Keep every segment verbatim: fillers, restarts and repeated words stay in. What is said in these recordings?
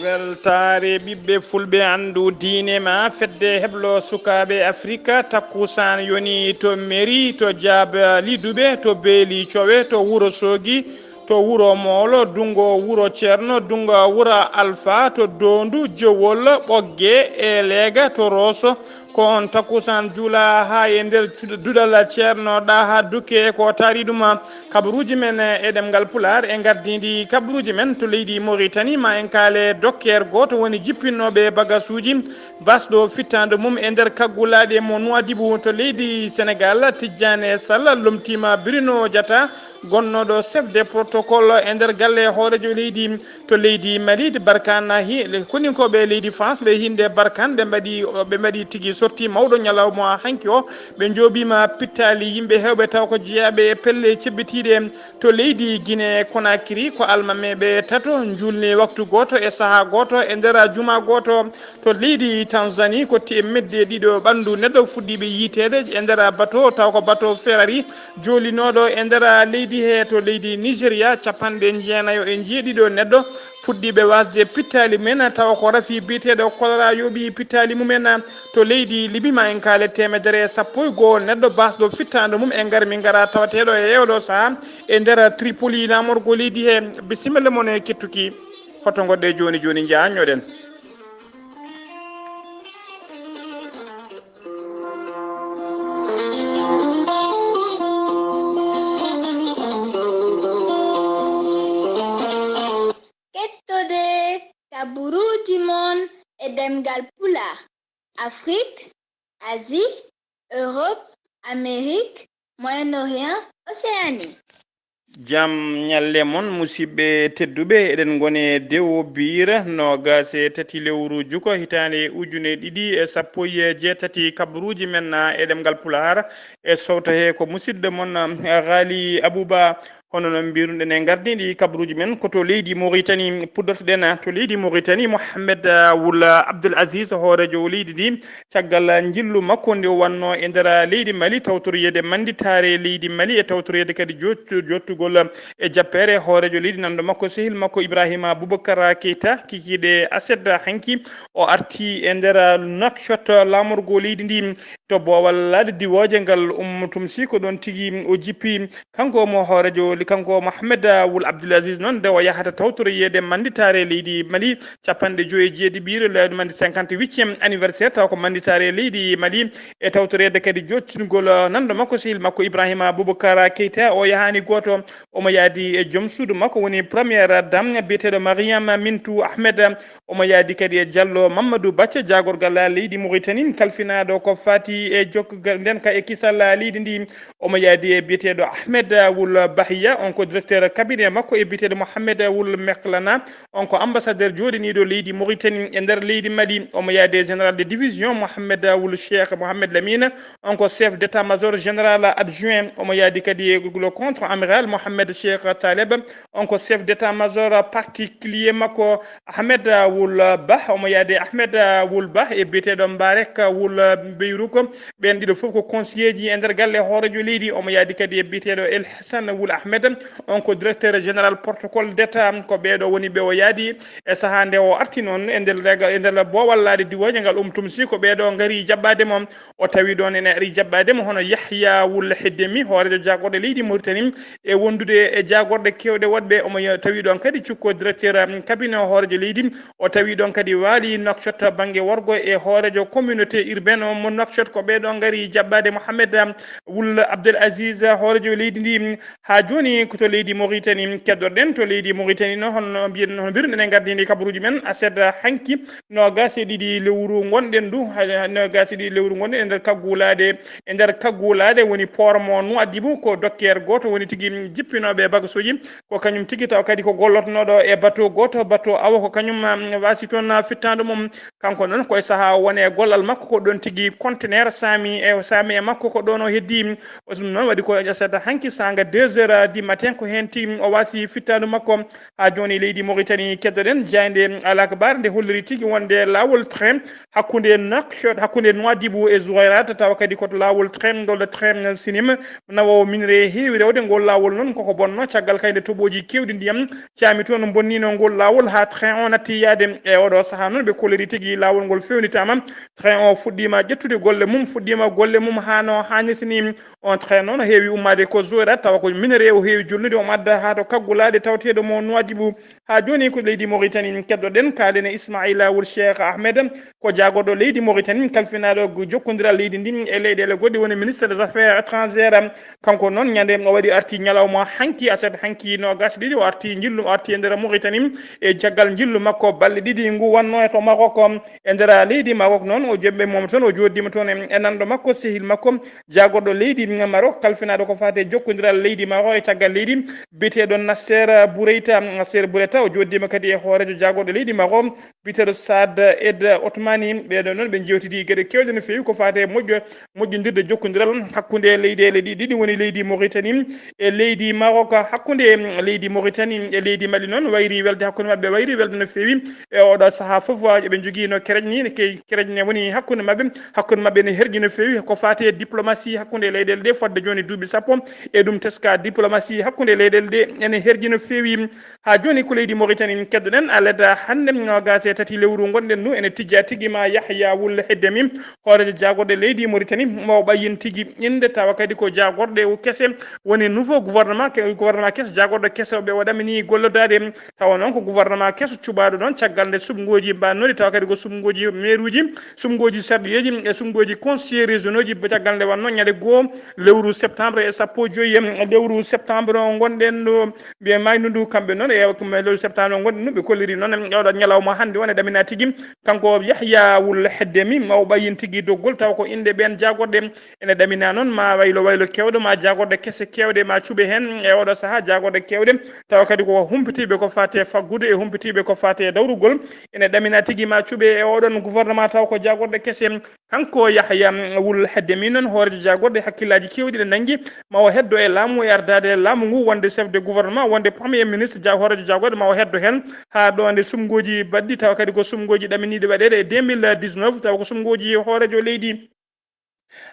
Weltaare ɓiɓɓe fulɓe anndu diine ma fedde heblo sukaaɓe Afrika, takkusaan yoni to Meri, to Jaaba Liduɓe, to Beeli Cowe, to Wuro Soogi, to Wuro Moolo, Dunngo Wuro Ceerno, Dunngo Wuro Alfa, to Doondu, Jowol, Ɓogge e Leega, to Rooso. Ko on takkusaan juula haa e nder duɗal Ceerno Ɗaha Dukke ko taari ɗum. Kabaruuji men e ɗemngal Pulaar e ngardiindi kabaruuji men to leydi Moritani, ma en kaale dokkeer gooto woni jippinnooɓe bagasuuji basɗo fittaandu mum e nder kaggulaaɗe mo Nuwaadibu to leydi Senegaal. Tijjaane Sall lomtiima Birino Jata, gonnooɗo chef de protocole e nder galle hooreejo leydi to leydi Mali. Barkaan, hi-, koninkooɓe leydi France ɓe hinnde Barkaan ɓe mbaɗi, ɓe mbaɗi tigi sorti mawɗo ñalawma hanki o. Ɓe njooɓiima pittaali yimɓe heewɓe taw ko jeyaaɓe e pelle cebbitiiɗe to leydi Guinée Conakry. Ko almameeɓe tato njuulni waktu gooto e sahaa gooto e nder juma gooto to leydi Tanzanie. Ko teemedde ɗiɗo ɓanndu neɗɗo fuɗɗiiɓe yiiteede e nder bato, taw ko bato Ferrari joolinooɗo e nder leydi he to leydi Nigeria. Capanɗe jeenayo e jeeɗiɗo neɗɗo fuɗɗiiɓe wasde pittaali mumen, tawa ko rafi biyeteeɗo kolera yooɓi pittaali mumen to leydi Libi. Ma en kaale teemedere e sappo e go'o neɗɗo basɗo fittaandu mum e ngarmi ngara tawateeɗo e oɗo sahaa e nder Tripoli, laamorgo leydi he. Bisimilla mon e kettuki. Hoto ngoɗɗe jooni jooni, njaanñoɗen. Kettode kabaruuji mon e ɗemngal Pulaar, Afrik, Asie, Europe, Amérique, Moyen-Orient, Océanie. Jam ñalle mon, musidɓe tedduɓe. Eɗen ngoni e Dewo Biira, noogaas e tati lewru Juko, hitaande ujune ɗiɗi e sappo e jeetati. Kabaruuji men e ɗemngal Pulaar, e sowto he ko musidɗo mon, Ghali Abouba. Hono no mbiruɗen e ngardiiɗi kabaruuji men, ko to leydi Mauritanie puɗɗotoɗen. To leydi Mauritanie, Mohamed, ah, Wul Abdul Aziz, hooreejo leydi ndi, caggal njillu makko nde o wannoo e nder leydi Mali, tawtoroyeede mannditaare leydi Mali e tawtoroyeede kadi jot-, jottugol e jappeere hooreejo leydi, nanndo makko, sehil makko Ibrahima Boubacar Keita, kikiiɗe aset hanki, o arti e nder Nouakchott, laamorgo leydi ndi, to boowal laaɗe diwooje ngal Oumou Toumsi, ko ɗoon tigi o jippi. Kanko mo hooreejo, kanko Mohamed Wul Abdul Aziz noon, nde o yahata tawtoroyeede mannditaare leydi Mali, capanɗe joyi e jeeɗiɗo ɓiire lewru Mali, cinquante-huitième anniversaire, taw ko mannditaare leydi Mali e tawtoreede kadi jottugol, eh, nanndo makko, sehil makko Ibrahima Boubacar Keita. O yahaani gooto, omo yahdi e joom suudu makko, woni première dame biyeteeɗo Mariam Mintou Ahmed. Omo yahdi kadi e Jallo Mamadou Bacca, jaagorgal leydi Mauritanie, kalfinaaɗo ko faati e jokkugol ndeenka e kisal leydi ndi. Omo yahdi e biyeteeɗo Ahmed Wul Bahiya, on ko directeur cabinet makko, e biyeteeɗo Mohamed Wul Meklana, on ko ambassadeur jooɗiniiɗo leydi Mauritanie e nder leydi Mali. Omo yahdi e général de division Mohamed Wul Cheikh Mohamed Lamine, on ko chef d'état-major général adjoint. Omo yahdi kadi e le contre-amiral Mohamed Cheikh Taleb, on ko chef d'état-major particulier makko. Ahmed Wul Bah, omo yahdi e Ahmed Wul Bah e biyeteeɗo Mbarek Wul Beyruk. Ɓeen ɗiɗo fof ko conseiller ji e nder galle hooreejo leydi. Omo yahdi kadi e biyeteeɗo El Hassan Wul Ahmed, on ko directeur général protocole d'état. Ko ɓeeɗo woni ɓe o yahdi e sahaa nde o arti noon e nder lega-, e nder boowal laaɗe diwooje ngal Oumou Toumsi. Ko ɓeeɗo ngari jaɓɓaade mo. O tawi ɗoon ene ari jaɓɓaade mo hono Yahya Wul Heddemi, hooreejo jaagorɗe leydi Mauritanie, e wondude e jaagorɗe keewɗe woɗɓe. Omo yo-, tawi ɗoon kadi cukko directeur, um, cabinet hooreejo leydi. O tawi ɗoon kadi Waali Nouakchott bannge worgo e hooreejo communauté urbaine mo Nouakchott. Ko ɓeeɗo ngari jaɓɓaade Mohamed, um, Wul Abdel Aziz, hooreejo leydi ndi. Haa jooni ko to leydi Mauritanie keddorɗen. To leydi Mauritanie noon, hono mbiyen, hono mbiruɗen e ngardiindi kabaruuji men, aset hanki, noogaas e ɗiɗi lewru ngonɗen ndu, ha-, noogaas e ɗiɗi lewru ngonɗen e nder kaggulaaɗe, e nder kaggulaaɗe woni port mo Nouadhibou, ko dokkeer gooto woni tigi jippinooɓe bagasuuji, ko kañum tigi taw kadi ko gollotnooɗo e bateau gooto, bateau awo ko kañum, um, wasi toon fittaandu mum. Kanko noon ko e sahaa o woni e gollal makko, ko ɗoon tigi conteneur saami e, saami e makko, ko ɗoon o heddii. O ɗum noon waɗi ko aset hanki saanga deux heures du matin, ko heen tigi o waasi fittaandu makko. Haa jooni leydi Mauritanie keddoɗen jaaynde Al Akhbar nde holliri tigi wonde laawol train hakkunde Nouakchott, hakkunde Nouadhibou e Zouérate, tawa kadi ko to laawol train ngol train Sinim nawoowo minerai heewi rewde. Ngol laawol noon koko bonnoo caggal kay nde toɓooji keewɗi ndiyam caami toon bonnino ngol laawol haa train o natti yaade. E oɗo sahaa noon ɓe kolliri tigi laawol ngol fewnitaama. Train o fuɗɗiima ƴettude golle mum, fuɗɗiima golle mum haa no haanirta ni. On train noon heewi ummaade ko Zouérate, tawa ko minerai o heewi jolnude, omo adda haa to kaggulaaɗe tawateeɗo mo Nouadhibou. Haa jooni ko leydi Mauritanie keddoɗen, kaalen e Ismaila Wul Cheikh Ahmed, ko jaagorɗo leydi Mauritanie kalfinaaɗo jokkondiral leydi ndin e leyɗeele goɗɗe, woni ministre des affaires étrangères. Kanko noon ñande o waɗi arti ñalawma hanki, aset hanki noogas ɗiɗi, o arti njillu, o arti e nder Mauritanie e caggal njillu makko balɗe ɗiɗi ngu wonno e to Maroc. E nder leydi Maroc noon, o jemɓe mom toon, o jooɗiima toon e, e nanɗo makko, sehil makko, jaagorɗo leydi Maroc, kalfinaaɗo ko faati e jokkondiral leydi Maroc e caggal leydi, biyeteeɗo Nasser Bourita. Nasser Bourita, o jooɗiima kadi e hooreejo jaagorɗo leydi Maroc, biyeteeɗo Saad Ed Otmani. Ɓeeɗo noon, ɓe njeewtidi geɗe keewɗe no feewi ko faati e moƴƴo, moƴƴondirde jokkondiral hakkunde leyɗeele ɗi ɗiɗi, woni leydi Mauritanie e leydi Maroc. Hakkunde leydi Mauritanie e leydi Mali noon, wayri welde hakkunde maɓɓe, wayri welde no feewi. E oɗo sahaa fof, eɓe njogii no kereƴni, ne ke-, kereƴne woni hakkunde maɓɓe. Hakkunde maɓɓe ne herƴi no feewi ko faati e diplomatie hakkunde leyɗeele ɗe fodde jooni duuɓi sappo. E ɗum teska diplomatie hakkunde leyɗeele ɗe ene herƴi no feewi. Haa jooni ko leydi Mauritanie keddoɗen, aleda hannde noogas e tati lewru ngonɗen ndu, ene tijja tigi ma Yahya Wul Heddemi, hooreejo jaagorɗe leydi Mauritanie, mo ɓayin tigi innde, tawa kadi ko jaagorɗe kese, woni nouveau gouvernement, ke-, gouvernement keso, jaagorɗe keso ɓe o ɗamini gollodaade. Tawa noon ko gouvernement keso cuɓaaɗo noon caggal nde suɓngooji mbannori, tawa kadi ko suɓngooji meeruuji, suɓngooji sarɗiyeeji e suɓngooji conseillers régionaux ji, caggal nde wonno ñande goo lewru septembre e sappo e joyi lewru septembre o ngonɗen ɗo. Mbiye mayndu ndu kamɓe noon e lewru septembre o ngonɗen ɗum, ɓe kolliri noon e oɗo ñalawma hannde on e ɗamina tigi. Kanko Yahya Wul Heddemi, maw ɓayin tigi doggol, tawa ko innde ɓeen jaagorɗe ene ɗamina noon, ma waylo waylo keewɗo, ma jaagorɗe kese keewɗe, ma cuɓe heen e oɗo sahaa jaagorɗe keewɗe, tawa kadi ko humpitiiɓe ko faati e faggudu e humpitiiɓe ko faati e dawrugol, ene ɗamina tigi ma cuɓe e oɗon gouvernement, tawa ko jaagorɗe kese. Kanko Yahya Wul Heddemi noon, hooreejo jaagorɗe, hakkillaaji keewɗi ɗe nanngi, ma o heddo e laamu e ardaade laamu ngu, wonde chef de gouvernement, wonde premier ministre, ja-, hooreejo jaagorɗe, ma o heddo heen haa ɗo nde suɓngooji baɗɗi, tawa kadi ko suɓngooji ɗaminiiɗi waɗeede e deux mille dix-neuf, tawa ko suɓngooji hooreejo leydi.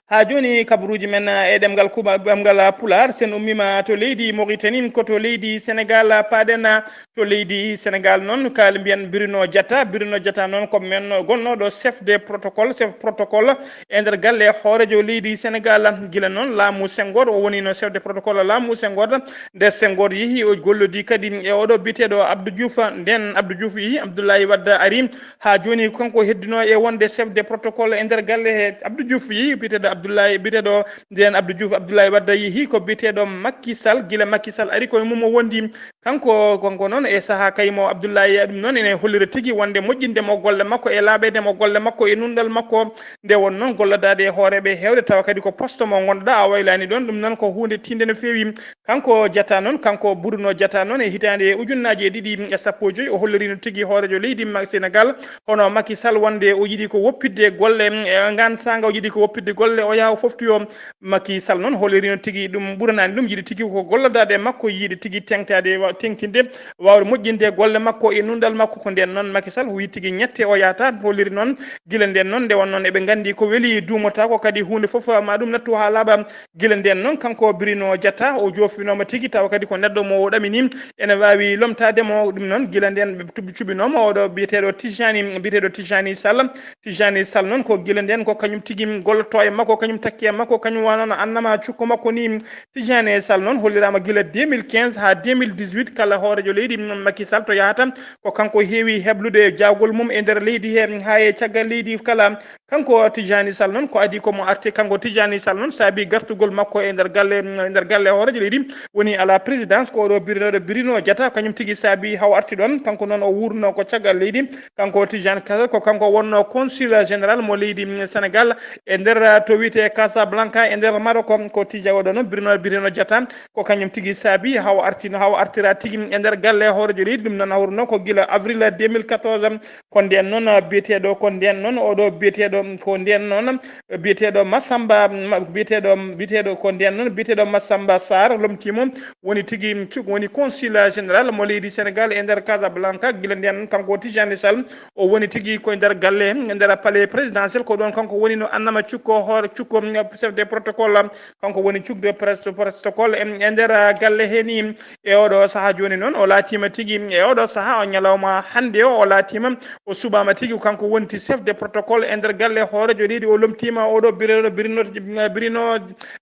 Haa jooni, kabaruuji men e ɗemngal kuba-, ɗemngal Pulaar, sen ummiima to leydi Mauritanie, ko to leydi Senegaal paaɗen. To leydi Senegaal noon, kaali mbiyen Bruno Diatta. Bruno Diatta noon ko men gonnooɗo chef de protocole, chef protocole e nder galle hooreejo leydi Senegaal. Gila noon laamu Senghor, o wonino chef de protocole laamu Senghor. Nde Senghor yehi, o gollodi kadi e oɗo biyeteeɗo Abdou Diouf. Nden Abdou Diouf yehi, Abdoulaye Wade ari. Haa jooni, kanko heddino e wonde chef de protocole e nder galle he. Abdou Diouf yehi, biyeteeɗo Abdoulaye, biyeteeɗo nden Abdou Diouf, Abdoulaye Wade yehi ko biyeteeɗo Macky Sall. Gila Macky Sall ari, koye mum o wondi. Kanko, kanko noon e sahaa kay mo Abdoulaye ɗum noon ene hollira tigi wonde moƴƴinde mo golle makko e laaɓeede mo golle makko e nunɗal makko. Nde won noon gollodaade e hooreeɓe heewde, tawa kadi ko poste mo ngonɗaa a waylaani ɗoon. Ɗum noon ko huunde tiinde no feewi. Kanko Diatta noon, kanko Bruno Diatta noon, e hitaande ujunnaaji e ɗiɗi e sappo e joy, o holliriino tigi hooreejo leydi Ma-, Senegaal, hono Macky Sall, wonde o yiɗi ko woppitde golle, e ngaan saanga o yiɗi ko woppitde golle, o yaha o foftoyoo. Macky Sall noon holliriino tigi ɗum ɓuranaani ɗum yiɗi tigi ko gollodaade e makko, yiɗi tigi teŋtaade, wa-, teŋtinde, waawde moƴƴinde golle makko e nunɗal makko. Ko ndeen noon Macky Sall o yiɗi tigi ñette o yahata, holliri noon gila ndeen noon, nde won noon eɓe nganndi ko weli duumataa ko, kadi huunde fof ma ɗum nattu haa laaɓa. Gila ndeen noon, kanko Bruno Diatta, o joofinooma tigi, tawa kadi ko neɗɗo mo o ɗamini, ene waawi lomtaade mo. Ɗum noon, gila ndeen ɓe tubi-, cuɓinooma oɗo biyeteeɗo Tijani, biyeteeɗo Tijani Sall. Tijani Sall noon, ko gila ndeen ko kañum tigi gollotoo e makko, kañum takki e makko, kañum wano no annama cukko makko ni. Tijani Sall noon holliraama gila deux mille quinze haa deux mille dix-huit, kala hooreejo leydi Macky Sall to yahata, ko kanko heewi heblude jaagol mum e nder leydi he, haa e caggal leydi kala. Kanko Tijani Sall noon, ko adii ko mo arti, kanko Tijani Sall noon, saabi gartugol makko e nder galle, e nder galle hooreejo leydi, woni à la présidence, ko oɗo birinooɗo Bruno Diatta, kañum tigi saabi haw arti ɗoon. Kanko noon o wuurnoo ko caggal leydi. Kanko Tijani Sall, ko kanko wonnoo consul général mo leydi Senegaal e nder to wiyetee Casablanca e nder Maroc. Ko tija oɗo noon Bruno, Bruno Diatta, ko kañum tigi saabi haw artino, haw artira tigi e nder galle hooreejo leydi. Ɗum noon hawruno ko gila avril deux mille quatorze. Ko ndeen noon biyeteeɗo, ko ndeen noon oɗo biyeteeɗo, ko ndeen noon biyeteeɗo Massamba, ma-, biyeteeɗo, biyeteeɗo, ko ndeen noon biyeteeɗo Massamba Sarr lomtiimo, woni tigi cuk-, woni consul général mo leydi Sénégal e nder Casablanca. Gila ndeen kanko Tijani Sall o woni tigi ko e nder galle, e nder palais présidentiel. Ko ɗoon kanko woni no annama cukko hoore cukko, mm, chef de protocole, kanko woni cukde pres-, protocole e, e nder, ah, galle he ni. E oɗo sahaa jooni noon o laatiima tigi, e oɗo sahaa o ñalawma hannde o, o laatiima, o suɓaama tigi, kanko wonti chef de protocole e nder galle hooreejo leydi. O lomtiima oɗo Bruno, Bruno, Bruno,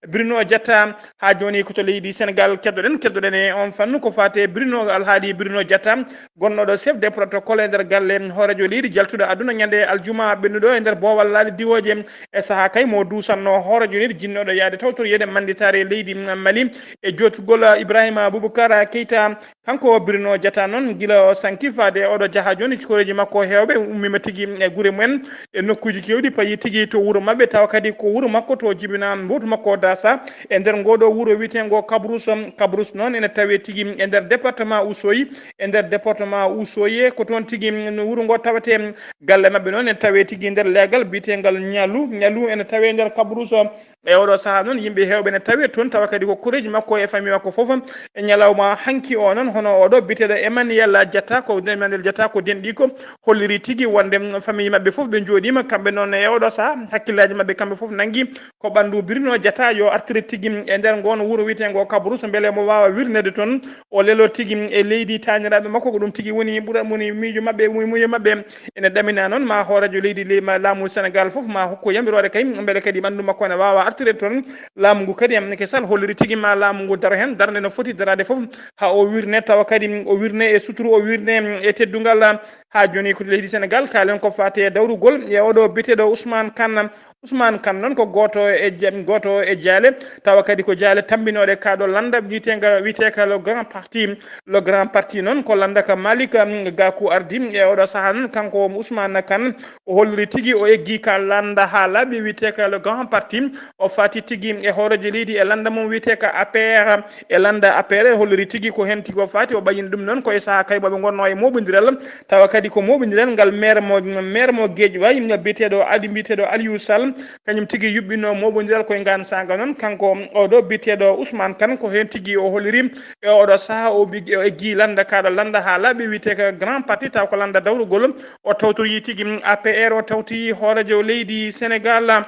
Bruno Diatta. Haa jooni ko to leydi Sénégal keddoɗen, keddoɗen e on fannu ko faati e Bruno, alhaali Bruno Diatta, gonnooɗo chef de protocole e nder galle hooreejo leydi, jaltuɗo aduna ñande aljuma ɓennuɗo e nder boowal laaɗe diwooje. E sahaa kay mo duusanno hooreejo leydi, jinnooɗo yahde tawtoroyeede mannditaare leydi Mali e jootugol Ibrahima Boubacar Keita. Kanko Bruno Diatta noon, gila o sanki faade oɗo jaha jooni, koreeji makko heewɓe ummiima tigi e gure mumen, e nokkuuji keewɗi, payi tigi to wuro maɓɓe, tawa kadi ko wuro makko to jibina mbowtu makko dasa. E nder ngooɗo wuro wiyeteengo Kabrous, Kabrous noon ene tawee tigi e nder département Oussouye, e nder département Oussouye, ko toon tigi wuro ngo tawetee. Galle maɓɓe noon ene tawee tigi nder leegal biyeteengal Ñalu, Ñalu ene tawee nder Kabrous. E oɗo sahaa noon, yimɓe heewɓe ne tawee toon, tawa kadi ko koreeji makko e famille makko fof. E ñalawma hanki o noon, hono oɗo biyeteeɗo Emmanuel Diatta, ko Emmanuel Diatta ko denɗiiko, holliri tigi wonde famille maɓɓe fof ɓe njooɗiima, kamɓe noon e oɗo sahaa, hakkillaaji maɓɓe kamɓe fof nanngi ko ɓanndu Bruno Diatta yo artire tigi e nder ngoon wuro wiyeteengo Kabrousse, mbele mo waawa wirneede toon, o lelo tigi e leydi taaniraaɓe makko, ko ɗum tigi woni ɓura, woni miijo maɓɓe, woni muuyo maɓɓe. Ene ɗamina noon ma hooreejo leydi le-, ma laamu Sénégal fof ma hokku yamiroore kay, mbele kadi ɓanndu makko ene waawa artire toon. Laamu ngu kadi, Macky Sall holliri tigi ma laamu ngu daro heen, darnde no foti daraade fof, haa o wirne, tawa kadi o wirne e suturu, o wirne e teddungal. Haa jooni ko leydi Sénégal, kaalen ko faati e dawrugol e oɗo biyeteeɗo Ousmane Kane. Ousmane Kane noon ko gooto e je-, gooto e jaale, tawa kadi ko jaale tammbinooɗe kaaɗo lannda wiyeteenga, wiyeteeka le Grand Parti. Le Grand Parti noon ko lannda ka Malick, um, Gakou ardi. E oɗo sahaa noon, kanko Ousmane Kane, o holliri tigi o eggi ka lannda haa laaɓi wiyeteenga le Grand Parti. O faati tigi e hooreejo leydi e lannda mum wiyetee ka A P R. E lannda A P R, holliri tigi ko heen tigi o faati, o ɓayyini ɗum noon ko e sahaa kay mo ɓe ngonnoo e mooɓondiral, tawa kadi ko mooɓondiral ngal maire mo, maire mo Guédiawaye, biyeteeɗo Ali, biyeteeɗo Aliou Sall, kañum tigi yuɓɓinno mooɓondiral koye ngaan saanga noon. Kanko oɗo biyeteeɗo Ousmane Kane, ko heen tigi o holliri e oɗo sahaa, o bi-, o eggi lannda kaaɗo lannda haa laaɓi wiyetee ko Grand Parti, taw ko lannda dawrugol. O tawtori tigi A P R, o tawti hooreejo leydi Sénégal.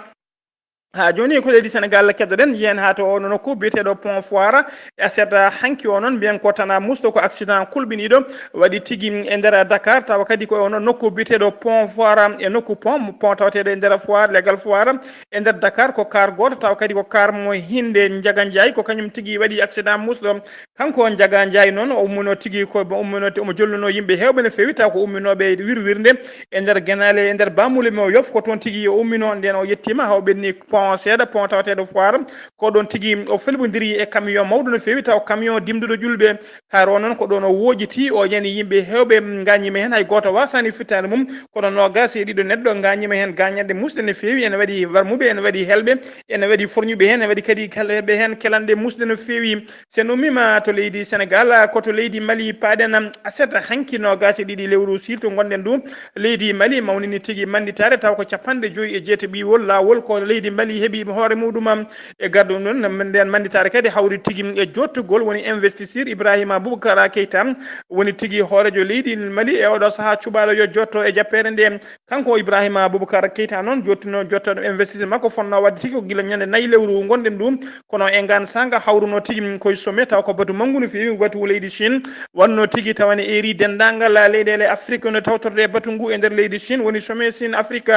Haa jooni ko leydi Sénégal keddoɗen, njehen haa to ono nokku biyeteeɗo Pont Foire. E aset hanki o noon, mbiyen ko tana musto ko accident kulɓiniiɗo waɗi tigi e nder Dakar, tawa kadi ko ono nokku biyeteeɗo Pont Foire, e nokku pont, pont tawateeɗo e nder Foire, legal Foire, e nder Dakar, ko kaar gooto, tawa kadi ko kaar mo Hinde Njaga Njaay, ko kañum tigi waɗi accident musɗo. Kanko Njaga Njaay noon, o ummino tigi ko, o ummino, omo jolluno yimɓe heewɓe no feewi, taw ko umminooɓe wirwirnde e nder Genaale, e nder Bamule mo Yoff, ko toon tigi o ummino, nden o yettiima haa o ɓenni pont seeɗa, pont tawateeɗo Foire, ko ɗoon tigi o felɓondiri e camion mawɗo no feewi, taw camion dimduɗo ƴulɓe. Kaar o noon ko ɗoon o wooƴiti, o yani yimɓe heewɓe, ngaañiima heen, hay gooto waasaani fittaandu mum, kono noogaas e ɗiɗo neɗɗo ngaañiima heen gaañanɗe musɗe no feewi, ene waɗi warmuɓe, ene waɗi helɓe, ene waɗi forñuɓe heen, ene waɗi kadi kala heɓe heen kelanɗe musɗe no feewi. So en ummiima to leydi Senegaal, ko to leydi Mali paaɗen, aset hanki noogaas e ɗiɗi lewru siilto ngonɗen ndu. Leydi Mali mawnini tigi mannditaare, taw ko capanɗe joyi e jeetaɓiwol laawol ko leydi Mali heɓi hoore muɗum. E garɗo ɗum noon, ndeen mannditaare kadi hawri tigi e jottugol woni investisseur Ibrahima Boubacar Keita, woni tigi hooreejo leydi Mali e oɗo sahaa cuɓaaɗo yo jotto e jappeere nde. Kanko Ibrahima Boubacar Keita noon, jottino, jotto investisseur makko fotnoo waɗde tigi ko gila ñande nayi lewru ngonɗen ndu, kono e ngaan saanga hawruno tigi koye sommet, taw ko batu manngu no feewi, batu leydi Chine, wonno tigi tawa ne eeri denndaangal leyɗeele Afrique no tawtorde batu ngu e nder leydi Chine, woni sommet Chine Afrique,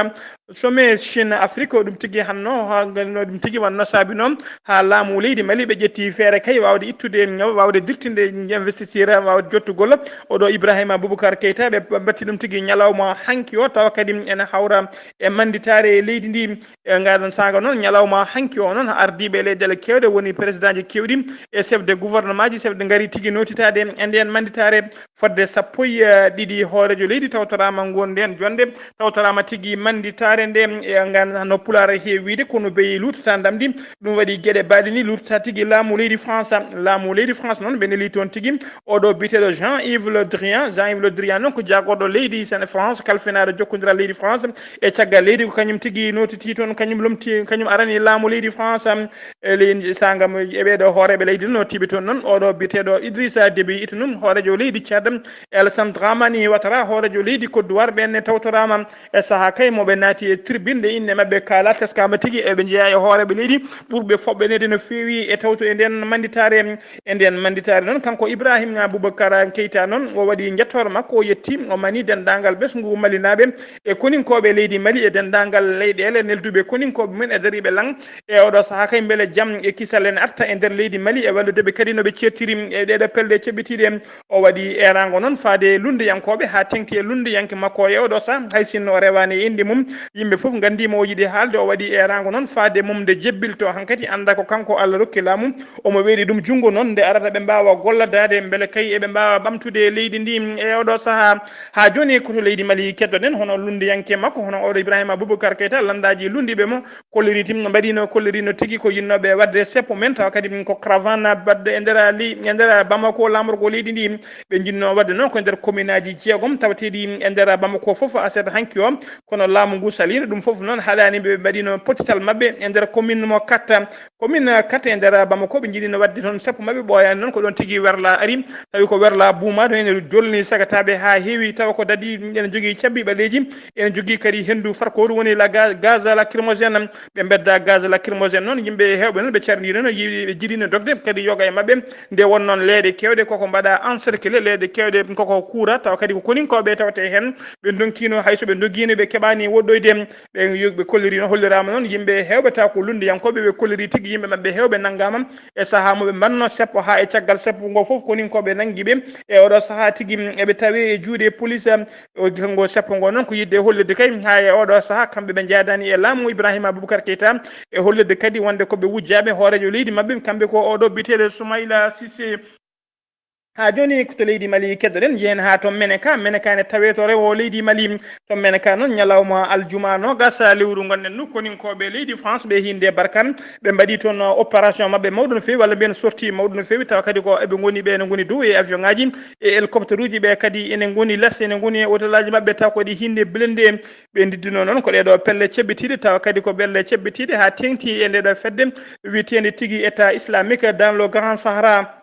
sommet Chine Afrique, ɗum tigi hanno, ha, no ɗum tigi wanno saabi noon, haa laamu leydi Mali ɓe ƴetti feere kay waawde ittude, waawde dirtinde investisseur, waawde jottugol oɗo Ibrahima Boubacar Keita, ɓe mba-, mbatti ɗum tigi ñalawma hanki o, tawa kadi ene hawra e mannditaare e leydi ndi. E ngal ɗon saanga noon, ñalawma hanki o noon, ardiiɓe leyɗeele keewɗe, woni présidentji keewɗi e chef de gouvernement ji, chef de ngari tigi nootitaade e ndeen mannditaare. Fodde sappo e ɗiɗi hooreejo leydi tawtoraama ngoon ndeen jonnde, tawtoraama tigi mannditaare nde, e ngan no Pulaar heewi wiyde, kono beyi luutata ndamdi. Ɗum waɗi geɗe baaɗe ni luutata tigi laamu leydi France. Laamu leydi France noon, ɓe neli toon tigi oɗo biyeteeɗo Jean-Yves Le Drian. Jean-Yves Le Drian noon ko jaagorɗo leydi Sen France, kalfinaaɗo jokkondiral leydi France. E caggal leydi ko kañum tigi nootiti toon, kañum lomti, kañum arani laamu leydi France. E leydi saanga mo e ɓeeɗo hooreeɓe leydi no tiiɓi toon noon, oɗo biyeteeɗo Idrissa Déby Itno, hooreejo leydi Tchad, Alassane Dramane Ouattara, hooreejo leydi Côte d'Ivoire, ɓeen ne tawtoraama e sahaa kay mo ɓe naati e tribune, nde innde maɓɓe kaala, teskaama tigi, eɓe njeyaa e hooreeɓe leydi ɓurɓe foɓɓe nede no feewi e tawto e ndeen mannditaare. E ndeen mannditaare noon, kanko Ibrahim Boubacar Keita noon, o waɗi njettoor makko, o yetti, o mani denndaangal ɓesngu Malinaaɓe e koninkooɓe leydi Mali e denndaangal leyɗeele nelduɓe koninkooɓe mum e dariiɓe lan e oɗo sahaa kay, mbele jam e kisal en arta e nder leydi Mali e wallude ɓe kadi no ɓe ceertiri e ɗeeɗo pelle ceɓɓitiiɗe. O waɗi eeraango noon faade lunndiyankooɓe haa teŋti e lunndiyanke makko e oɗo sahaa, hay sinno o rewaani e innde mum. Yimɓe fof nganndii mo o yiɗi haalde. O waɗi eeraango noon faade mum nde jebbilto hankadi, annda ko kanko Allah rokki laamu, omo weeɗi ɗum junngo noon nde arata ɓe mbaawa golladaade mbele kay eɓe mbaawa ɓamtude leydi ndi e oɗo sahaa. Haa jooni ko to leydi Mali keddoɗen, hono lunndiyanke makko, hono oɗo Ibrahima Boubacar Keita, lanndaaji lunndiiɓe mo, kolliri tim, mbaɗino, kollirino tigi ko yinnooɓe waɗde seppo mum, tawa kadi ko caravane baɗɗo e nder li-, e nder Bamako, laamorgo leydi ndi. Ɓe njinnoo waɗde noon ko nder commune aji jeegom tawateeɗi e nder Bamako fof, aset hanki o. Kono laamu ngu saliino ɗum fof noon, haɗaani ɓe mbaɗino pottital maɓɓe e nder commune mo Katta. Commune Katta e nder Bamako, ɓe njiɗino waɗde toon seppo maɓɓe, ɓooyaani noon, ko ɗoon tigi werla ari. Tawi ko werla buuma, ɗum ene jolni sagataaɓe haa heewi, tawa ko dadi ene jogii cabbi ɓaleeji, ene jogii kadi henndu farkooru, woni la ga-, gaz lacrymogène. Ɓe mbedda gaz lacrymogène noon, yimɓe heewɓe noon ɓe cardiino, no yiɗi, ɓe jiɗino dogde kadi yoga e maɓɓe. Nde won noon leeɗe keewɗe koko mbaɗa encerclé, leeɗe keewɗe koko kuura, tawa kadi ko koninkooɓe tawete heen. Ɓe ndonkiino, hay so ɓe ndogiino, ɓe keɓaani woɗɗoyde. Ɓe yo-, ɓe kolliri noon, holliraama noon yimɓe heewɓe, tawa ko lunndiyankooɓe, ɓe kolliri tigi yimɓe maɓɓe heewɓe nanngaama e sahaa mo ɓe mbanno seppo haa e caggal seppo ngo fof koninkooɓe nanngi ɓe. E oɗo sahaa tigi, mm, eɓe tawe e juuɗe police. O, ngo seppo ngo noon ko yiɗde hollirde kay, haa e oɗo sahaa kamɓe ɓe njaadaani e laamu Ibrahima Boubacar Keita, e hollirde kadi wonde ko ɓe wujjaaɓe hooreejo leydi maɓɓe, kamɓe ko oɗo biyeteeɗo Soumaïla Cissé. Haa jooni ko to leydi Mali keddoɗen, njehen haa to Meneka. Meneka ne tawee to rewo leydi Mali. To Meneka noon, ñalawma aljuma noogas lewru ngonɗen ndu, koninkooɓe leydi France ɓe hinnde Barkan, ɓe mbaɗi toon opération maɓɓe mawɗo no feewi, walla mbiyen sortie mawɗo no feewi, tawa kadi ko eɓe ngoni, ɓe ene ngoni dow e avion ŋaaji e hélicoptère uji, ɓe kadi ene ngoni les, ene ngoni e hôtel aji maɓɓe, taw ko ɗi hinnde blindé. Ɓe ndiddino noon ko ɗeeɗo pelle ceɓɓitiiɗe, tawa kadi ko pelle ceɓɓitiiɗe haa teeŋti e ndeeɗo fedde wiyeteende tigi État islamique dans le Grand Sahara.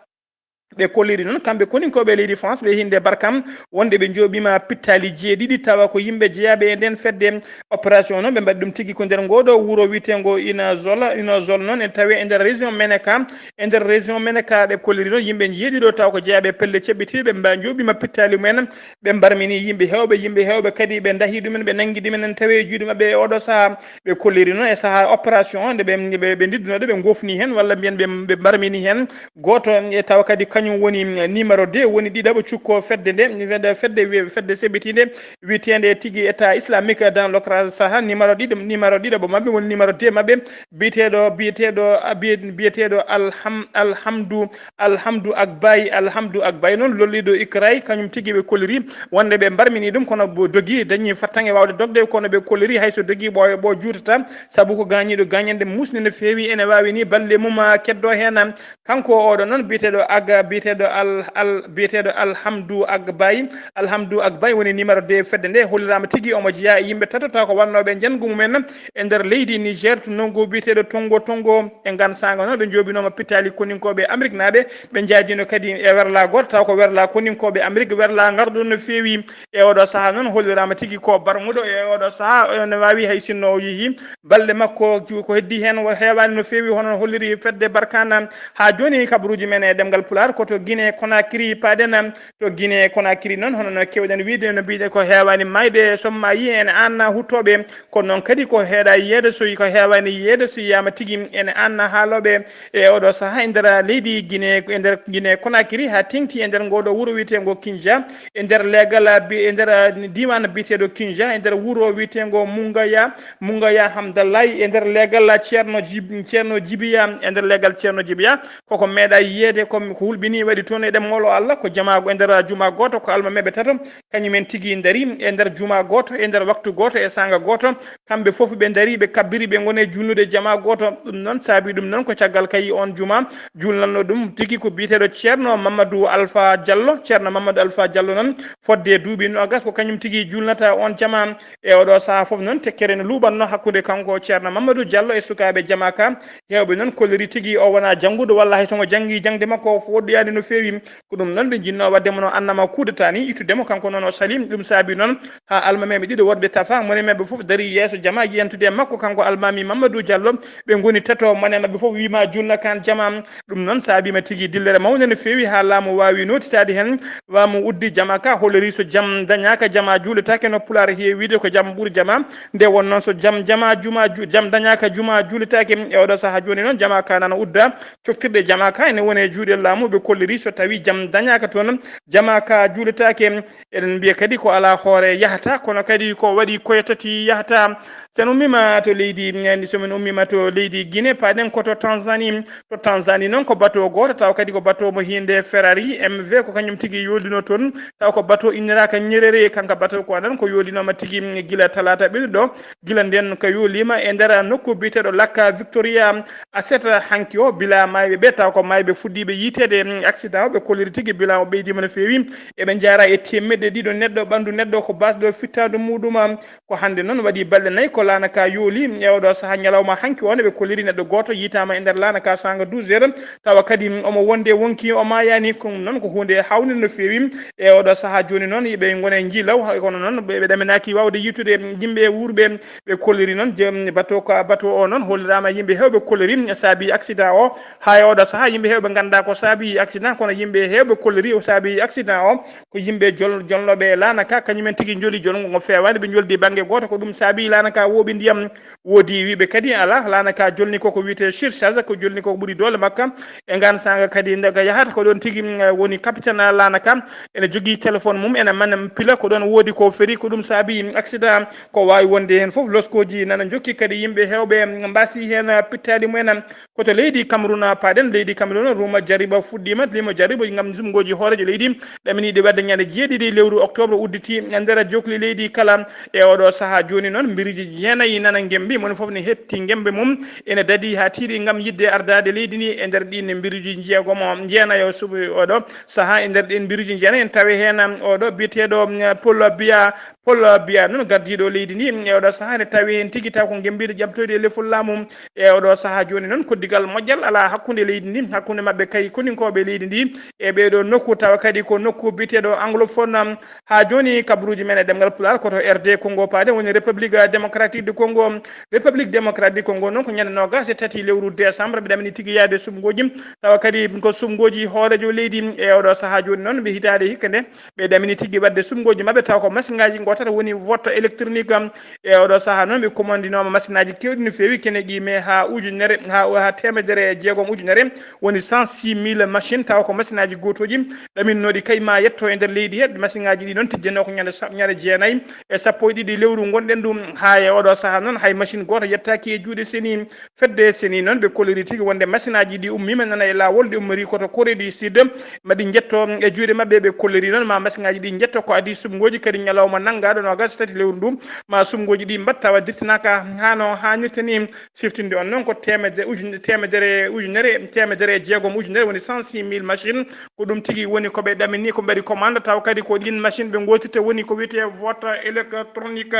Ɓe kolliri noon kamɓe koninkooɓe leydi France ɓe hinnde Barkam, wonde ɓe njooɓiima pittaali jeeɗiɗi, tawa ko yimɓe jeyaaɓe e ndeen fedde. Opération noon ɓe mbaɗi ɗum tigi ko nder ngooɗo wuro wiyeteengo Inazol. Inazol noon ene tawee e nder région Meneka. E nder région Meneka ɓe kolliri noon yimɓe jeeɗiɗo, tawa ko jeyaaɓe pelle ceɓɓitiiɗe, ɓe mba-, njooɓiima pittaali mumen. Ɓe mbarmini yimɓe heewɓe, yimɓe heewɓe kadi ɓe ndahi ɗumen, ɓe nanngi ɗumen, ene tawee e juuɗe maɓɓe e oɗo sahaa. Ɓe kolliri noon e sahaa opération o, nde ɓe, ɓe, ɓe ndidduno ɗo, ɓe ngofni heen, walla mbiyen ɓe, ɓe mbarmini heen gooto, e tawa kadi kañum woni numéro deux, woni ɗiɗaɓo cukko fedde nde, fedde, fedde, fedde seɓɓitiinde wiyeteende tigi État islamique dans le Grand Sahara, numéro ɗiɗo, numéro ɗiɗaɓo maɓɓe woni numéro deux maɓɓe, biyeteeɗo, biyeteeɗo, biye-, biyeteeɗo Alham-, Alhamdu, Alhamdu Agbay, Alhamdu Agbay noon lolliiɗo Ikray, kañum tigi ɓe kolliri wonde ɓe mbarmini ɗum, kono bo dogi, dañi fattange waawde dogde, kono ɓe kolliri hay so dogi ɓooya ɓo juutata, sabu ko gaañiiɗo gaañannde muusnde no feewi, ene waawi ni balɗe mum, ah, keddo heen. Kanko oɗo noon biyeteeɗo Aga, biyeteeɗo Al, Al, biyeteeɗo Alhamdu Agbay, Alhamdu Agbay woni numéro deux fedde nde, holliraama tigi omo jeyaa e yimɓe tato, taw ko wonnooɓe njanngu mumen e nder leydi Niger, to nokku biyeteeɗo Tongo Tongo. E ngaan saanga noon, ɓe njooɓinooma pittaali koninkooɓe Ameriknaaɓe, ɓe njaadiino kadi e werla gooto, taw ko werla koninkooɓe Amerik, werla ngarɗo no feewi. E oɗo sahaa noon, holliraama tigi ko barmuɗo e oɗo sahaa, ene waawi hay sinno o yehii balɗe makko ju-, ko heddii heen, o heewaani no feewi, hono holliri fedde Barkana. Haa jooni, kabaruuji men e ɗemngal Pulaar, ko to Guinée Conakry. Paaɗen to Guinée Conakry noon, hono no keewɗen wiyde, no mbiɗen ko heewaani maayde, somma yi en aan huttooɓe, kono noon kadi ko heeɗa yeeyde so ko heewaani yeeyde so yiyaama tigi en aan haalooɓe e oɗo sahaa e nder leydi Guinée, e nder Guinée Conakry, haa teeŋti e nder ngooɗo wuro wiyeteengo Kinja, e nder leegal bi-, e nder diiwaan biyeteeɗo Kinja, e nder wuro wiyeteengo Mungaya, Mungaya Hamdallahi, e nder leegal Ceerno Jib-, Ceerno Jibiya, e nder leegal Ceerno Jibiya, koko meeɗa yiyeede, ko hulɓinii waɗi toon e ɗemngal Allah, ko jamaa e nder jumaa gooto, ko almameeɓe tato, kañumen tigi ndarii e nder jumaa gooto, e nder waktu gooto, e saanga gooto. Kamɓe fof ɓe ndarii, ɓe kabbiri, ɓe ngoni e juulnude jamaa gooto. Ɗum noon saabii ɗum noon ko caggal kayi oon jumaa juulnanno ɗum tigi ko biyeteeɗo Ceerno Mamadou Alpha Diallo. Ceerno Mamadou Alpha Diallo noon, fodde duuɓi noogas, ko kañum tigi juulnata oon jamaa. E oɗo sahaa fof noon, tekkere no luuɓatno hakkunde kanko Ceerno Mamadou Diallo e sukaaɓe jamaa ka. Heewɓe noon kolliri tigi o wonaa jannguɗo, walla hay so ngo janngi jaŋde makko woɗɗoyaani no feewi. Ko ɗum noon ɓe njinnoo waɗde mo no annama kudeta ni, ittude mo kanko noon o salii. Ɗum saabii noon haa almameeɓe ɗiɗo woɗɓe tafa, moni maɓɓe fof darii yeeso jamaa, yiyantude e makko kanko almaami Mamadou Diallo. Ɓe ngoni tato, moni maɓɓe fof wiima juulna kan jamaa. Ɗum noon saabiima tigi dillere mawnde no feewi haa laamu waawi nootitaade heen. Laamu uddi jamaa ka, holliri so jam dañaaka, jamaa juuletaake, no Pulaar heewi wiyde ko jam ɓuri jamaa. Nde wonnoo so jam, jamaa, jumaa ju-, jam dañaaka, jumaa juuletaake. E oɗo sahaa jooni noon, jamaa ka nana udda. Coktirɗe jamaa ka ene woni e juuɗe laamu, ɓe kolliri so tawii jam dañaaka toon, jamaa ka juuletaake. Eɗen mbiya kadi ko alaa hoore yahata, kono kadi ko waɗi koye tati yahata. So en ummiima to leydi, so min ummiima to leydi Guinée, paaɗen ko to Tanzanie. To Tanzanie noon ko bateau gooto, tawa kadi ko bateau mo hiinde Ferrari M V, ko kañum tigi yoolinoo toon. Tawa ko bateau inniraaka ñerere, kanko bateau ko adan ko yoolinooma tigi gila talaata ɓennuɗo. Gila ndeen ko yooliima e nder nokku biyeteeɗo Laka Victoria Asset hanki o, bila maayɓe ɓe, tawa ko maayɓe fuɗɗiiɓe yiyteede, mm, accident o, ɓe kolliri tigi bila o ɓeydiima no feewi. Eɓe njaara e teemedde ɗiɗo neɗɗo, ɓanndu neɗɗo ko baasɗo fittaandu muɗum. Ko hannde noon waɗi balɗe nayi ko laana ka yooli. E oɗo sahaa ñalawma hanki o ne, ɓe kolliri neɗɗo gooto yiytaama e nder laana ka saanga douze heures, tawa kadi omo wonde wonki o maayaani. Ko ɗum noon ko huunde haawnde no feewi. E oɗo sahaa jooni noon, ɓe ngoni e njiilaw, hay kono noon ɓe, ɓe ɗaminaaki waawde yiytude yimɓe wuurɓe. Ɓe kolliri noon, je-, bateau ka, bateau o noon holliraama yimɓe heewɓe kolliri saabi accident o. Haa e oɗo sahaa yimɓe heewɓe nganndaa ko saabi accident, kono yimɓe heewɓe kolliri o saabi accident o ko yimɓe jol-, jolnooɓe e laana ka, kañumen tigi njoli jolngo ngo feewaani, ɓe njoldi bannge gooto, ko ɗum saabi laana ka wooɓi ndiyam. Woodi wiiɓe kadi alaa, laana ka jolni ko ko wiyetee surcharge, ko jolni ko ɓuri doole makka. E ngaan saanga kadi nde ka yahata ko ɗoon tigi, mm, woni capitaine laana ka, ene jogii téléphone mum, ene mana pila ko ɗoon woodi ko feri, ko ɗum saabi accident. Ko waawi wonde heen fof, loskooji nana njokki kadi, yimɓe heewɓe mbaasi heen pittaali mumen. Ko to leydi Cameroun paaɗen, leydi Cameroun, ruuma jariba fuɗɗiima, limo jariba ngam sumngooji hooreejo leydi ɗaminiiɗi waɗde ñande jeeɗiɗi lewru octobre udditi e nder jokli leydi kala. E oɗo sahaa jooni noon, mbiriji jeenayi nana ngembi, moni fof ne heɓti ngembe mum, ene dadi haa tiiɗi ngam yiɗde ardaade leydi ndi. E nder ɗiin mbiriji jeegomo, jeenayo suɓi oɗo sahaa, e nder ɗiin mbiriji jeenayi ene tawi heen oɗo biyeteeɗo, mm, Paul Biya. Paul Biya noon, gardiiɗo leydi ndi, e oɗo sahaa ene tawi heen tigi taw ko ngembiiɗo ƴamtoyde e lefol laamu. E oɗo sahaa jooni noon, koddigal moƴƴal alaa hakkunde leydi ndi, hakkunde maɓɓe kay koninkooɓe leydi ndi, e ɓeeɗo nokku, tawa kadi ko nokku biyeteeɗo anglophone. Haa jooni kabaruuji men e ɗemngal Pulaar ko to R D Congo paaɗen, woni République Démocratique du Congo. République Démocratique du Congo noon ko ñande noogas e tati lewru décembre, ɓe ɗamini tigi yaade sumngooji, tawa kadi ko sumngooji hooreejo leydi. E oɗo sahaa jooni noon, ɓe hitaade hikka nde, ɓe ɗamini tigi waɗde sumngooji maɓɓe, tawa ko masiŋaaji ngo tata woni vote électronique. E oɗo sahaa noon, ɓe commandinooma masiŋaaji keewɗi no feewi, kene qimee haa ujunere, haa, haa teemedere e jeegom ujunere, woni cent six mille machine, tawa ko masiŋaaji gootooji ɗaminnooɗi kay ma yetto e nder leydi he. Masiŋaaji ɗi noon tijjanoo ko ñande sa-, ñande jeenayi e sappo e ɗiɗi lewru ngonɗen ɗum. Haa e oɗo sahaa noon, hay machine gooto yettaaki e juuɗe seni. Fedde seni noon, ɓe kolliri tigi wonde masiŋaaji ɗi ummiima nana e laawol, ɗi ummori ko to Corée du Sud, ma ɗi njetto e juuɗe maɓɓe. Ɓe kolliri noon ma masiŋaaji ɗi njetto ko adii sumngooji kadi ñalawma nanngaaɗo noogas e tati lewru ndu, ma sumngooji ɗi mbaɗ tawa dirtinaaka haa no haanirta ni. Siftinde on noon ko teemedde ujun-, teemedere ujunere, teemedere e jeegom ujunere, woni cent six mille machine. Ko ɗum tigi woni ko ɓe ɗamini, ko ɓe mbaɗi commande, tawa kadi ko ɗiin machine ɓe ngootirta, woni ko wiyetee vote électronique.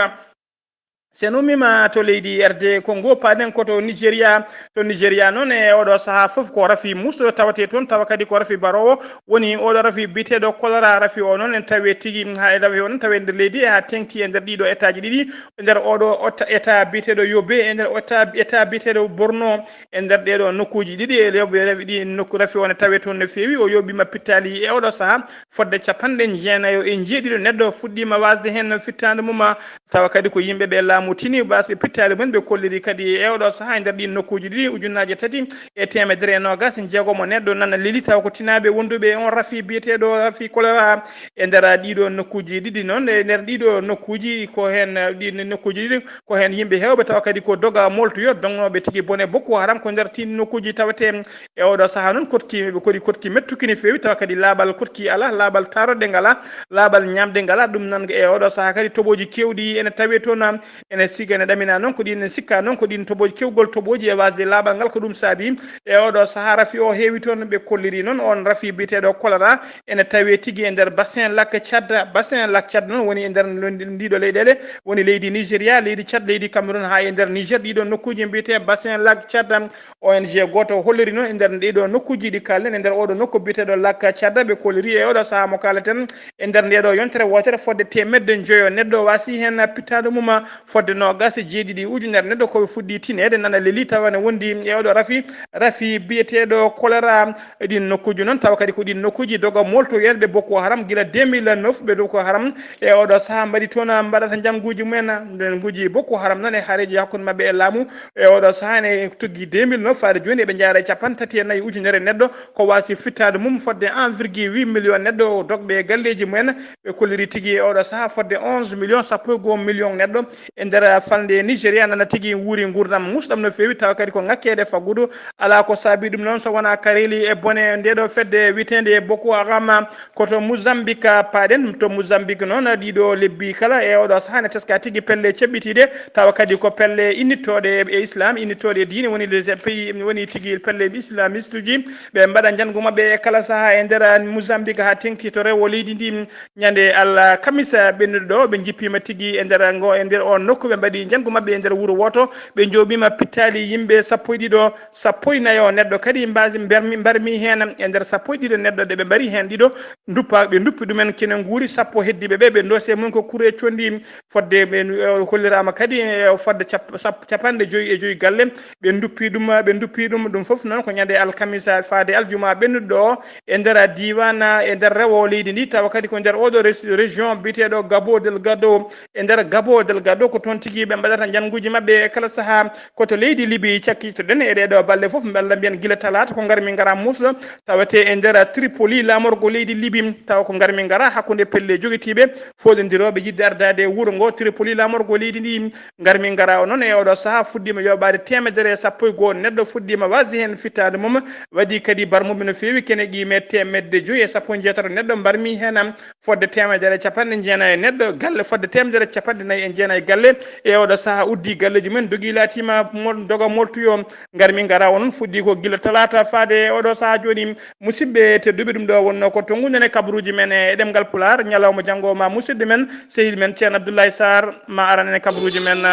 Sen ummiima to leydi R D Congo, paaɗen ko to Nigeria. To Nigeria noon, e oɗo sahaa fof ko rafi muusɗo tawetee toon, tawa kadi ko rafi baroowo woni oɗo rafi biyeteeɗo choléra. Rafi o noon en tawee tigi, haa e rafi o noon tawee nder leydi, haa teeŋti e nder ɗiɗo etaaji ɗiɗi, e nder oɗo ota-, eta biyeteeɗo Yobe, e nder ota-, eta biyeteeɗo Borno, e nder ɗeɗo nokkuuji ɗiɗi, e lewɓe rafi ɗi nokku rafi o ne tawee toon no feewi. O yooɓiima pittaali e oɗo sahaa fodde capanɗe jeenayo e jeeɗiɗo neɗɗo fuɗɗiima wasde heen fittaandu mum, tawa kadi ko yimɓe ɓe laamu tini wasɓe pittaali mum. Ɓe kolliri kadi e oɗo sahaa e nder ɗin nokkuuji ɗiɗi, ujunnaaje tati e teemedere e noogas e jeegomo neɗɗo nana leli, tawa ko tinaaɓe wonduɓe e on rafi biyeteeɗo rafi choléra. E nder ɗiɗo nokkuuji ɗiɗi noon, e nder ɗiɗo nokkuuji ko heen, ɗi nokkuuji ɗiɗi ko heen yimɓe heewɓe, tawa kadi ko doga moltoyo dognooɓe tigi bone Boko Haram ko nder tin nokkuuji tawetee. E oɗo sahaa noon, koɗki, ɓe koɗi koɗki mettuki no feewi, tawa kadi laaɓal koɗki alaa, laaɓal taaroɗe ngalaa, laaɓal ñaamde ngalaa. Ɗum noon, e oɗo sahaa kadi toɓooji keewɗi ene tawee toon, ene siga, ene ɗamina noon ko ɗin, ene sikka noon ko ɗin toɓooji, keewgol toɓooji e wasde laaɓal ngal ko ɗum saabi. E oɗo sahaa rafi o heewi toon, ɓe kolliri noon on rafi biyeteeɗo choléra ene tawee tigi e nder bassin lac Tchad. Bassin lac Tchad noon woni e nder ndiɗo leyɗeele, woni leydi Nigeria, leydi Tchad, leydi Cameroun, haa e nder Niger. Ɗiɗo nokkuuji mbiyetee bassin lac Tchad. O N G gooto holliri noon e nder ɗiɗo nokkuuji ɗi kaalɗen, e nder oɗo nokku biyeteeɗo lac Tchad, ɓe kolliri e oɗo sahaa mo kaaleten, e nder ndeɗo yontere wootere fodde teemedde njoyo neɗɗo waasi heen pittaandu mum, fodde noogas e jeeɗiɗi ujunere neɗɗo ko ɓe fuɗɗi tineede nana leli, tawa ne wondi e oɗo rafi, rafi biyeteeɗo choléra. E ɗin nokkuuji noon, tawa kadi ko ɗin nokkuuji doga moltoyeeɓe Boko Haram gila deux mille neuf. Ɓe Boko Haram e oɗo sahaa mbaɗi toon mbaɗata njannguuji mumen. Njannguuji Boko Haram noon e haareeji hakkunde maɓɓe e laamu e oɗo sahaa ene tuggi deux mille neuf faade jooni, eɓe njaara e capanɗe tati e nayi ujunere neɗɗo ko waasi fittaandu mum fodde un virgule huit million neɗɗo dogɓe e galleeji mumen. Ɓe kolliri tigi e oɗo sahaa fodde onze million, sappo e goo million neɗɗo e nder falnde Nigeria nana tigi wuuri nguurndam muusɗam no feewi, tawa kadi ko ŋakkeede faggudu. Alaa ko saabi ɗum noon so wonaa kareeli e bone ndeɗo fedde wiyeteende Boko Haram, ko to Mozambique paaɗen. To Mozambique noon, ɗiɗo lebbi kala e oɗo sahaa ne teska tigi pelle ceɓɓitiiɗe, tawa kadi ko pelle innittooɗe e Islam, innittooɗe e diine, woni les pays, woni tigi pelle islamiste uji. Ɓe mbaɗa njanngu maɓɓe e kala sahaa e nder Mozambique haa teeŋti to rewo leydi ndi. Ñande alkamisa ɓennuɗo ɗo, ɓe njippiima tigi e nder ngo, e nder on nokku. Ɓe mbaɗi njanngu maɓɓe e nder wuro wooto, ɓe njooɓiima pittaali yimɓe sappo e ɗiɗo, sappo e nayo neɗɗo kadi mbaasi mbarmi, mbarmi heen e nder sappo e ɗiɗo neɗɗo, ɗe ɓe mbari heen ɗiɗo, nduppa, ɓe nduppi ɗumen kene nguuri, sappo heddiiɓe ɓe, ɓe doose mum ko kure conndi. Fodde ɓe, eh, holliraama kadi, eh, fodde cap-, sap-, capanɗe joyi e joyi galle, ɓe nduppi ɗum, ɓe nduppi ɗum. Ɗum fof noon ko ñande alkamisa faade aljuma ɓennuɗo o e nder diiwaan, e nder rewo leydi ndi, tawa kadi ko nder oɗo res-, région biyeteeɗo Gabo Delgado. E nder Gabo Delgado ko toon tigi ɓe mbaɗata njannguuji maɓɓe e kala sahaa. Ko to leydi Libi cakkitoɗen e ɗeɗo balɗe fof, mballa mbiyen gila talaata ko ngarmi ngara muusɗo, tawetee e nder Tripoli, laamorgo leydi Libi, tawa ko ngarmi ngara hakkunde pelle jogitiiɓe fooɗondirooɓe yiɗde ardaade e wuro ngo Tripoli, laamorgo leydi ndi. Ngarmi ngara o noon e oɗo sahaa fuɗɗiima yooɓaade teemedere e sappo e goo neɗɗo, fuɗɗiima wasde heen fittaandu mum, waɗi kadi barmuɓe no feewi, kene qiime teemedde joyi e sappo e jeetato neɗɗo mbarmi heen. Fodde teemedere e capanɗe jeenayi e neɗɗo galle, fodde teemedere e capanɗe nayi e jeenayi galle. E oɗo sahaa uddi galleeji mumen, dogi laatiima mol-, doga moltoyo. Ngarmi ngara o noon fuɗɗi ko gila talaata faade e oɗo sahaa jooni. Musidɓe tedduɓe, ɗum ɗo wonno ko to ngunden e kabaruuji men e ɗemngal Pulaar. Ñalawma janngo ma musidɗo men, sehil men Ceerno Abdoulaye Sarr ma aran en e kabaruuji men.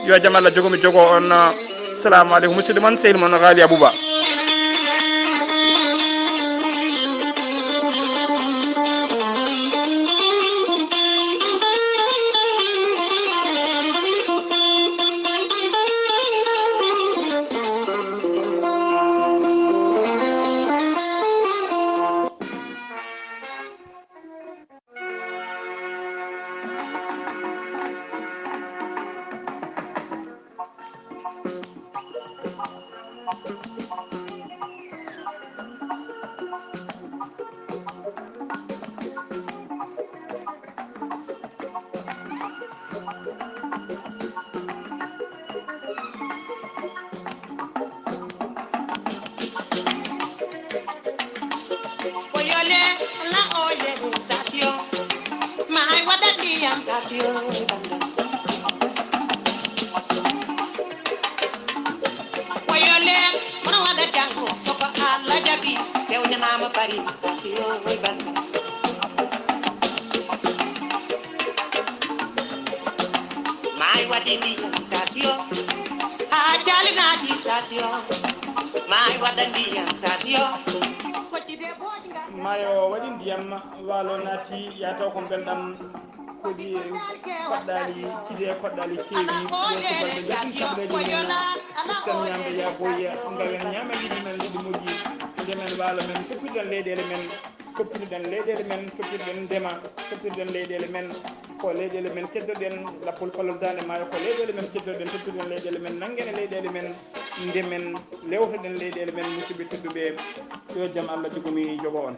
Yo jam Allah jogo mi jogo on. Salamu aleykum, musidɗo mon, sehil mon Ghali Abouba. Oyole, la oye, mutation. My, what that be, I'm that you. Oyole, mana wada jango, soko ala jabi, te unya nama pari, that you, that you. Ma Ay waɗi ndiyam tasio, haa caali naati tasio, maay waɗa ndiyam tasio. Kocci de booj nga. Maayo waɗi ndiyam, waalo naati, yaataw ko belɗam. Koɗi koɗɗaali, cide koɗɗaali keewi, yeeso balɗe joɗɗum sableeji men. Islam ñaamde yaa boyya, ngawen ñaama liɗi men liɗi moƴƴi. Ndemen waalo men, toppitoɗen leyɗeele men, toppitoɗen leyɗeele men, toppitoɗen ndema, toppitoɗen leyɗeele men. Ko leyɗeele men keddoɗen, lappol palol daande maayo, ko leyɗeele men keddoɗen, toppitoɗen leyɗeele men, nanngen e leyɗeele men, ndemen, lewtoɗen leyɗeele men, musidɓe tedduɓe, yo jam Allah jogomi jogo on.